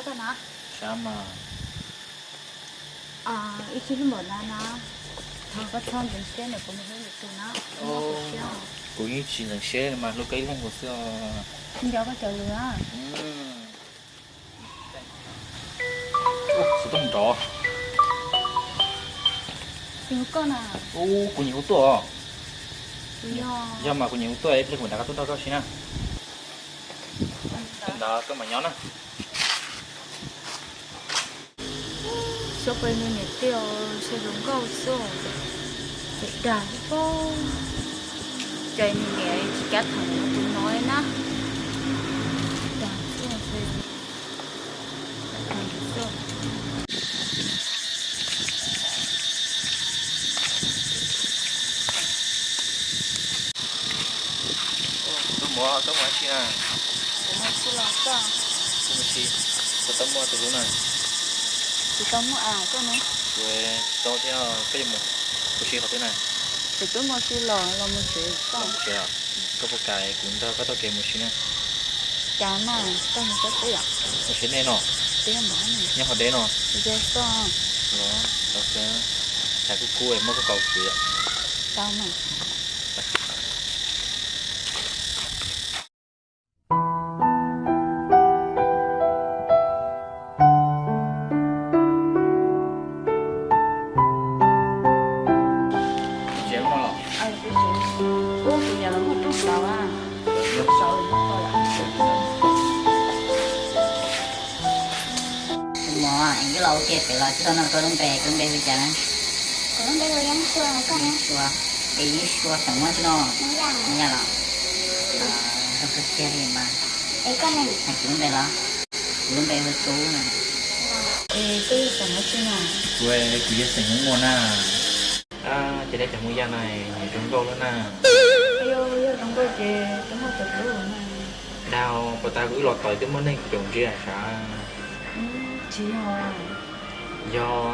Koj na. Sab mas. Ib tsig hlub npaum na na. Thov koj txhob ntxeev siab ntawm kuv mus hlub lwm tus na. Kuv yeej tsis ntxeev siab mas hlub koj ib leeg nkaus xwb os. Nco koj cov lus na. Xov tooj nrov. Tus koj na. Ub, kuv niam hu tuaj os. Yog mas kuv niam hu tuaj, ib pliag kuv mam rov qab tuaj nrog koj si na. Ntawd koj mam nyob na. Xyov pais nws niam tej os, zoo nkauj xwb, dag xwb pob. Cas nws niam tsis kav tham tus no li na. Dag xwb. Tus muam, koj mus dab tsi na? Kuv mus si los koj. Mus si, puas tau muaj tus hlub na? Tsis tau muaj as, koj ne? Kuv tsis tau thiab, koj yuav mus ua si qhov twg na? Kuv twb mus si los, los mus tsev koj. Los mus tsev los? Koj puas kam kuv nrog koj taug kev mus si na? Kam mas, koj mus sab teb os. Mus sab nej no? Teb npaum no. Nyob qhov deb no? Ze xoj. Los, los xwb, tshav kub kub muab koj kaus kwv. Tau mas. Ub, kuv yam los muaj rooj plaub a. Mos, es koj los ua ke pem los tsis tau nug koj lub npe, koj lub npe hu cas na? Kuv lub npe hu Yeeb Sua, koj ne? Yeeb Sua. Es Yeeb Sua xeem Hmoob tsis no? Hmoob Yaj los? Zoo kawg kiag li mas. Es koj ne? Hais kuv lub npe los? Kuv lub npe hu Tub na. Es koj yog xeem Hmoob tsis no? Kuv, kuv yog xeem Hmoob Muas na. Ces nej cov Hmoob Yaj no nyiam zoo nkauj lawm na. Yog zoo nkauj ces twb muaj tus hlub na. Dag, puas tas kuv wb los tos twb muaj neeg caum ntsia sav. Tsis yog. Yog.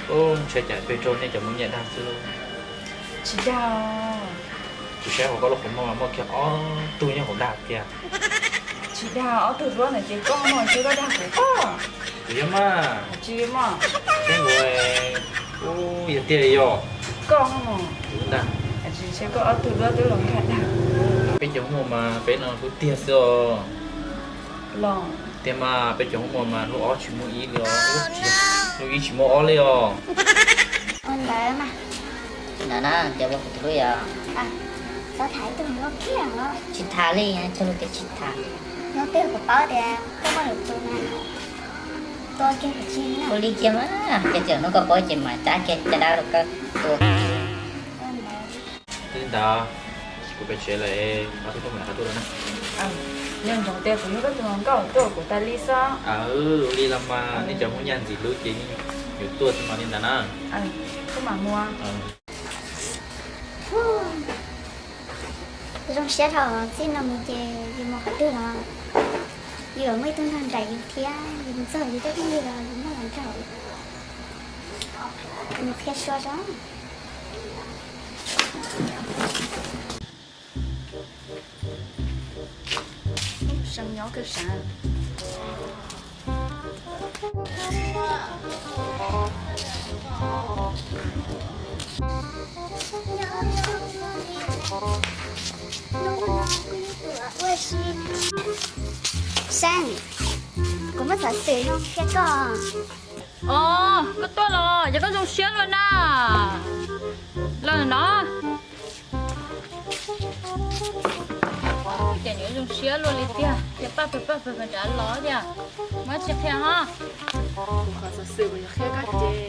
Ub, ntshai cas peb rau nej cov Hmoob Yaj dag xwb. Tsis dag. Kuv saib hauv koj lub qhov muag mas muaj kiag ob tug nyob hauv dag tiag. Tsis dag, ob tug duab ntawd ces koj no, tsis koj dag kuv koj. Kuv yog mas. Tsis yog mas. Teb nkaus, ub, yog tiag li yog. Koj no. Tsis ntshe koj ob tug duab twb los nkag dag. Peb cov Hmoob Muas mas peb no hlub tiag xwb os. Los. Tiag mas, peb cov Hmoob Muas mas hlub ob tsis muaj ib li os. Hlub ib tsis muaj ob li os. Ua ntawd mas. Ntawd na, ces ua kuv tus hlub yog. Tsis tham li, cog lus tias tsis tham. Nyob twg kuv paub tias koj muaj lwm tus na. Ua li kiag mas, ces txawm hnub koj paub ces mam rab kiag caj dab rau koj tua. Li ntawd, kuv pem tsev lawm, ob tug tuaj mam rov qab tuaj dua na. Nco ntsoov tias kuv yog koj tus hluas nkauj, tuaj kuv tas li xwb. Ua li los mas, nej cov Hmoob Yaj ntxim hlub ces yuav tuaj xwb mas li ntawd na. Koj mam mus. Zoo siab dhau, txij no mus ces yus mus qhov twg los yus muaj ib tug nrog nraim yus thiab, yus mus txog yus tej phooj ywg los yus muaj los nraim. Nws qhia sua zoo. Seem nyob kawg sav. Seej, kuv muaj xov xwm no qhia koj. Os, koj tuaj los, yog koj zoo siab luaj na. Los no. Ces nws zoo siab luaj li tiag, ces paj pawg paj pawg nrad los tiag. Muaj tsis qhia ho. Kuv qhov xov xwm kuv yuav qhia koj ces,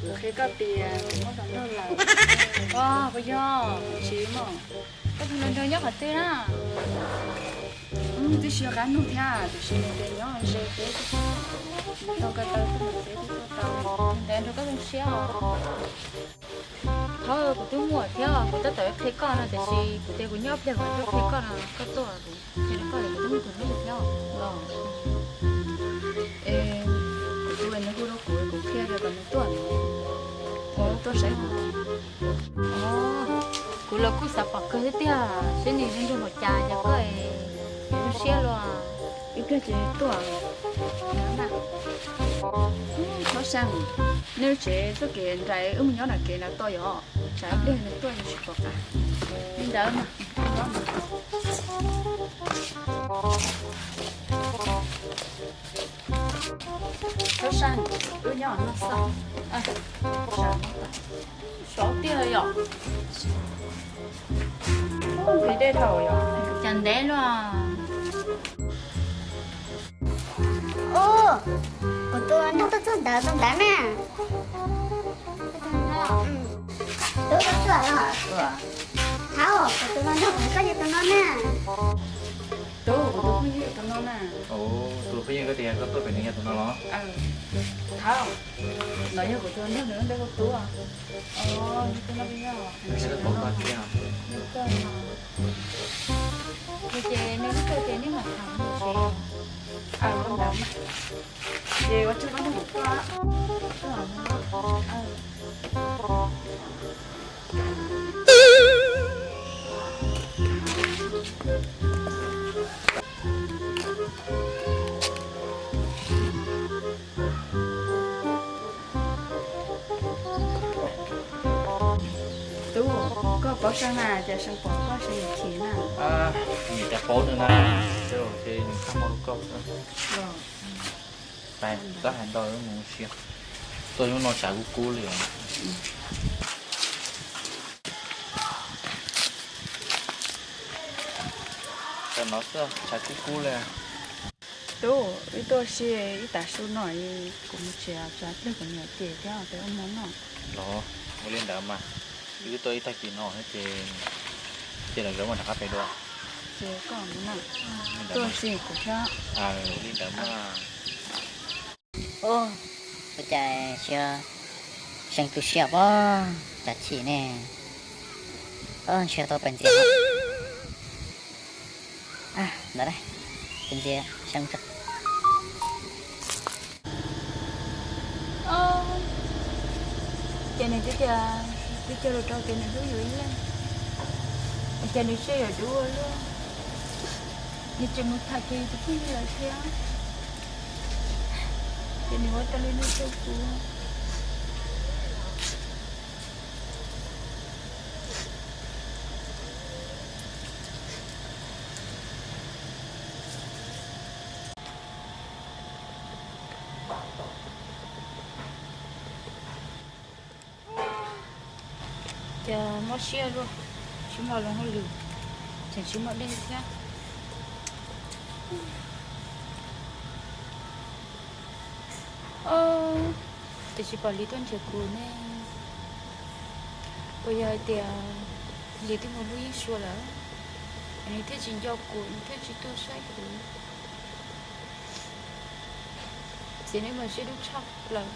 kuv qhia koj tias kuv muaj tus nraug lawm. Puas yog? Tsis mas. Koj tus hluas nraug nyob qhov twg na? Twb tsis yog qab nug thiab, tiam sis nws tias nyob ze teb, nws tau ko taw tuaj mus teb twb tuaj tau. Nws nrog koj zoo siab os. Thaum kuv twb muaj thiab, kuv tab tom qhia koj no, tiam sis kuv tias kuv nyob pliag kuv tuaj qhia koj no, koj tuaj kuv qhia rau koj tias kuv twb muaj tus hlub thiab los. Es kuv tus nws hu rau kuv, kuv qhia tias kom nws tuaj, tuaj saib kuv. Kuv los kuj xav pom kawg thiab tiag, seb nws zoo nraug npaum cas, yog koj es zoo siab luaj. Ib pliag ces tuaj. Txhob seev, nej lub tsev txoj kev nraim, wb mus nyob nram kev nram toj yom, tsam ib pliag nws tuaj yus tsis pom qab. Li ntawd mas. Txhob seev, wb nyob no xwb. Sov tiag yom. Ub, nqhis dej dhau yom. Cas ntev luaj. Ub, kuv tus nraug tuaj txog ntawd, txog ntawd na. Tub tuaj txog los? Thaub, kuv tus hluas nraug, koj yog tus no na. Tub, kuv tus phooj ywg tus no na. Tus phooj ywg koj tias koj tuaj pem nws yog tus no los? Thaub, no yog kuv tus hluas nraug, nws lub npe hu Tub. Yog tus no, yog koj. Yog koj no. Ces nws lub tuaj ces nej mam tham tsev. Ua ntawd mas. Ces ua tsaug koj nrog kuv tuaj. Tub, koj paub Seeb na, cas Seeb pom koj Seeb yuav chim na? Nws cas paub nws na, ces nws txaj muag rau koj xwb. Txhob hais ntau, mus ua si. Tuaj hnub no tshav kub kub li os. Tam no xwb tshav kub kub li. Tub, wb tuaj ua si ib tag su no, kuv mus tsev, tsam pliag kuv niam cem thiab peb ua mov noj. Los ua li ntawd mas, wb tuaj ib tag kis no ces cia lawv zov mus rov qab pem dua. Ces koj mus na, tuaj ua si kuv thiab. Ua li ntawd mas. Ua cas tsis yog Seeb tu siab pob, cas chim ne. Ntshe tau pais ntxias. Ntawd, pais ntxias Seeb tso. Ces nws twb tias, twb cog lus rau tias nws hlub yus ib leeg, ces nws siab yuav dub ua luaj. Nws tseem mus tham kiag tus phooj ywg lawm thiab. Ces nws ua tau li no rau kuv. Ces mob siab luaj, tsis muaj hauj lwm, tseem tsis muaj dej thiab. Tiam sis pom Lis tuaj nrhiav kuv ne, puas yog hais tias Lis twb mus hlub Yeeb Suav lawm, nws thiaj tsis nco kuv, nws thiaj tsis tuaj saib kuv. Txiv neej mas siab dub tshaj plaws,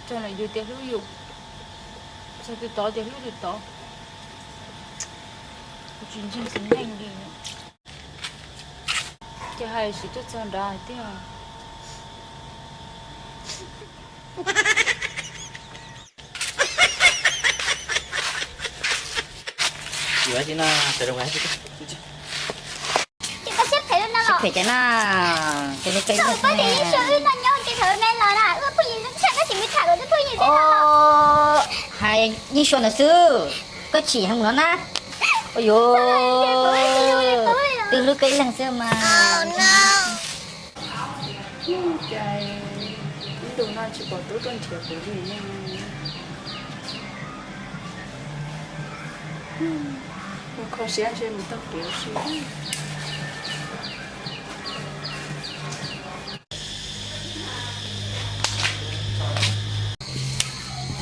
txog lawm yus tias hlub yus, txog tus tod tias hlub tus tod. Kuv tsis ntseeg txiv neej li. Ces hais tsis tuaj txog nrad hais tias. Yuav si na, sawv rau. Ces koj siab phem li no los? Siab phem ces na, ces li koj ib leeg xwb ne. Wb no nyob ces thaum me los na, wb phooj ywg ntxhab koj tsis mus tham lawv phooj ywg xwb no. Hais Yeej Suav ntawd xwb, koj chim heev no na. Ua yuav, twb hlub koj ib leeg xwb mas. Cas ib ntus no tsis pom Tub tuaj nrhiav kuv li ne. Mus kho siab ntshe mus taug kev ua si.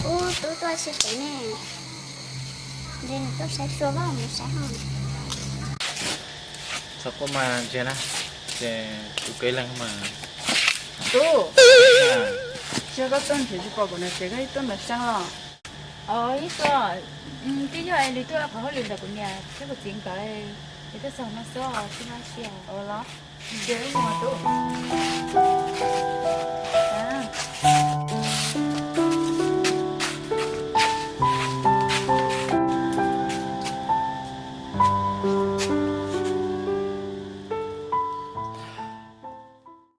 Ub, Tub tuaj siab phem ne. Ntshe nws tuaj saib Suav, mus saib ho. Txhob quaj mas Ntsia na, ces kuv koj ib leeg mas. Tub, tsis yog koj tuaj nrhiav tsis pom kuv na ces koj tuaj nrog Seeb los? Yeej Suav, twb yog Lis tuaj qhov hauj lwm ntawm kuv niam thiab kuv txiv nkawd, es tuaj txog no xwb, tsis muaj dab tsi os. Los, ces wb mus Tub.